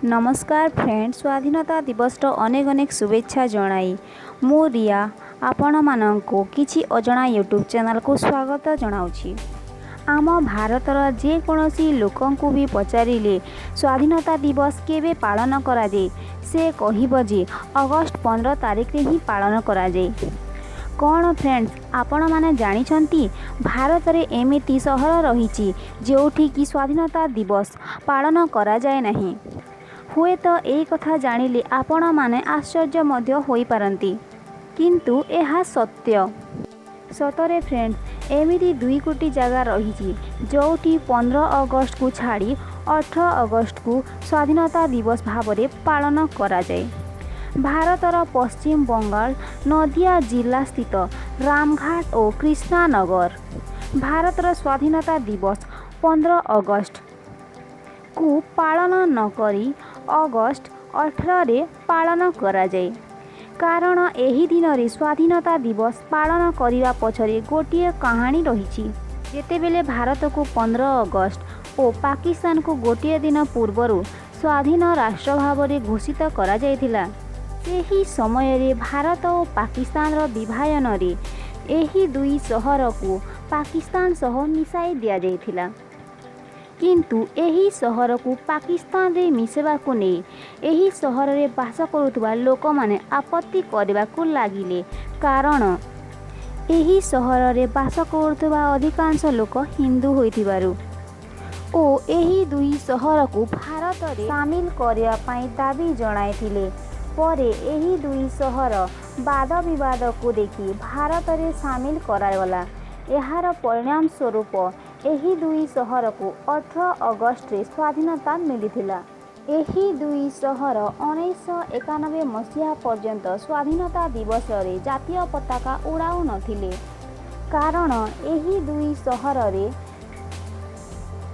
ନମସ୍କାର ଫ୍ରେଣ୍ଡ, ସ୍ୱାଧୀନତା ଦିବସର ଅନେକ ଅନେକ ଶୁଭେଚ୍ଛା ଜଣାଇ ମୁଁ ରିୟା ଆପଣମାନଙ୍କୁ କିଛି ଅଜଣା ୟୁଟ୍ୟୁବ୍ ଚ୍ୟାନେଲକୁ ସ୍ୱାଗତ ଜଣାଉଛି। ଆମ ଭାରତର ଯେକୌଣସି ଲୋକଙ୍କୁ ବି ପଚାରିଲେ ସ୍ୱାଧୀନତା ଦିବସ କେବେ ପାଳନ କରାଯାଏ, ସେ କହିବ ଯେ ଅଗଷ୍ଟ 15 ତାରିଖରେ ହିଁ ପାଳନ କରାଯାଏ। କ'ଣ ଫ୍ରେଣ୍ଡସ୍, ଆପଣମାନେ ଜାଣିଛନ୍ତି ଭାରତରେ ଏମିତି ସହର ରହିଛି ଯେଉଁଠିକି ସ୍ୱାଧୀନତା ଦିବସ ପାଳନ କରାଯାଏ ନାହିଁ? ହୁଏତ ଏଇ କଥା ଜାଣିଲେ ଆପଣମାନେ ଆଶ୍ଚର୍ଯ୍ୟ ମଧ୍ୟ ହୋଇପାରନ୍ତି, କିନ୍ତୁ ଏହା ସତ୍ୟ। ସତରେ ଫ୍ରେଣ୍ଡସ୍, ଏମିତି 2 ଗୋଟି ଜାଗା ରହିଛି ଯେଉଁଠି 15 ଅଗଷ୍ଟକୁ ଛାଡ଼ି 18 ଅଗଷ୍ଟକୁ ସ୍ୱାଧୀନତା ଦିବସ ଭାବରେ ପାଳନ କରାଯାଏ। ଭାରତର ପଶ୍ଚିମବଙ୍ଗାଳ ନଦିଆ ଜିଲ୍ଲା ସ୍ଥିତ ରାମଘାଟ ଓ କୃଷ୍ଣାନଗର ଭାରତର ସ୍ୱାଧୀନତା ଦିବସ 15 ଅଗଷ୍ଟକୁ ପାଳନ ନକରି ଅଗଷ୍ଟ 18ରେ ପାଳନ କରାଯାଏ। କାରଣ ଏହି ଦିନରେ ସ୍ୱାଧୀନତା ଦିବସ ପାଳନ କରିବା ପଛରେ ଗୋଟିଏ କାହାଣୀ ରହିଛି। ଯେତେବେଳେ ଭାରତକୁ 15 ଅଗଷ୍ଟ ଓ ପାକିସ୍ତାନକୁ ଗୋଟିଏ ଦିନ ପୂର୍ବରୁ ସ୍ୱାଧୀନ ରାଷ୍ଟ୍ର ଭାବରେ ଘୋଷିତ କରାଯାଇଥିଲା, ସେହି ସମୟରେ ଭାରତ ଓ ପାକିସ୍ତାନର ବିଭାଜନରେ ଏହି ଦୁଇ ସହରକୁ ପାକିସ୍ତାନ ସହ ମିଶାଇ ଦିଆଯାଇଥିଲା। କିନ୍ତୁ ଏହି ସହରକୁ ପାକିସ୍ତାନରେ ମିଶାଇବାକୁ ନେଇ ଏହି ସହରରେ ବାସ କରୁଥିବା ଲୋକମାନେ ଆପତ୍ତି କରିବାକୁ ଲାଗିଲେ, କାରଣ ଏହି ସହରରେ ବାସ କରୁଥିବା ଅଧିକାଂଶ ଲୋକ ହିନ୍ଦୁ ହୋଇଥିବାରୁ ଓ ଏହି ଦୁଇ ସହରକୁ ଭାରତରେ ସାମିଲ କରିବା ପାଇଁ ଦାବି ଜଣାଇଥିଲେ। ପରେ ଏହି ଦୁଇ ସହର ବାଦ ବିବାଦକୁ ଦେଖି ଭାରତରେ ସାମିଲ କରାଗଲା। ଏହାର ପରିଣାମ ସ୍ୱରୂପ ଏହି ଦୁଇ ସହରକୁ 18 ଅଗଷ୍ଟରେ ସ୍ୱାଧୀନତା ମିଳିଥିଲା। ଏହି ଦୁଇ ସହର 1991 ମସିହା ପର୍ଯ୍ୟନ୍ତ ସ୍ୱାଧୀନତା ଦିବସରେ ଜାତୀୟ ପତାକା ଉଡ଼ାଉନଥିଲେ, କାରଣ ଏହି ଦୁଇ ସହରରେ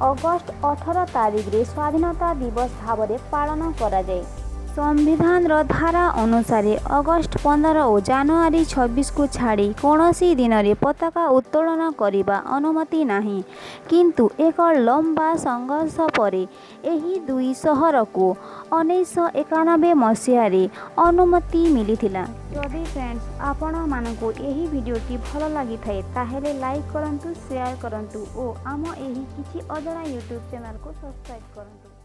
ଅଗଷ୍ଟ 18 ତାରିଖରେ ସ୍ୱାଧୀନତା ଦିବସ ଭାବରେ ପାଳନ କରାଯାଏ। ସମ୍ବିଧାନର ଧାରା ଅନୁସାରେ ଅଗଷ୍ଟ 15 ଓ ଜାନୁଆରୀ 26କୁ ଛାଡ଼ି କୌଣସି ଦିନରେ ପତାକା ଉତ୍ତୋଳନ କରିବା ଅନୁମତି ନାହିଁ। କିନ୍ତୁ ଏକ ଲମ୍ବା ସଂଘର୍ଷ ପରେ ଏହି ଦୁଇ ସହରକୁ 1991 ମସିହାରେ ଅନୁମତି ମିଳିଥିଲା। ଯଦି ଫ୍ରେଣ୍ଡସ୍, ଆପଣମାନଙ୍କୁ ଏହି ଭିଡ଼ିଓଟି ଭଲ ଲାଗିଥାଏ, ତାହେଲେ ଲାଇକ୍ କରନ୍ତୁ, ସେୟାର କରନ୍ତୁ ଓ ଆମ ଏହି କିଛି ଅଜଣା ୟୁଟ୍ୟୁବ୍ ଚ୍ୟାନେଲକୁ ସବସ୍କ୍ରାଇବ୍ କରନ୍ତୁ।